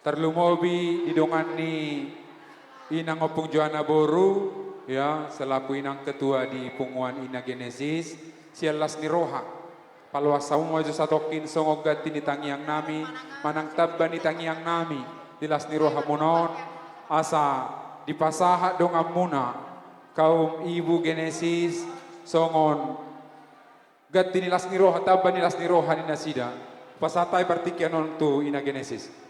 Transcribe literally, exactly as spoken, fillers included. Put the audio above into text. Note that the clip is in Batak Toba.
Tarlumobi di dongan ni inang Ompung Joana boru, ya, selaku inang ketua di punguan Ina Genesis, sian las ni roha. Paloas hamu ma jo satongkin songon ganti ni tangiang nami, manang tamba ni tangiang nami, di las ni rohamuna on, asa dipasahat dongan muna, kaum ibu Genesis, songon ganti ni las ni roha, tamba ni las ni roha ni nasida. Pasahat hami partingkian on tu Ina Genesis.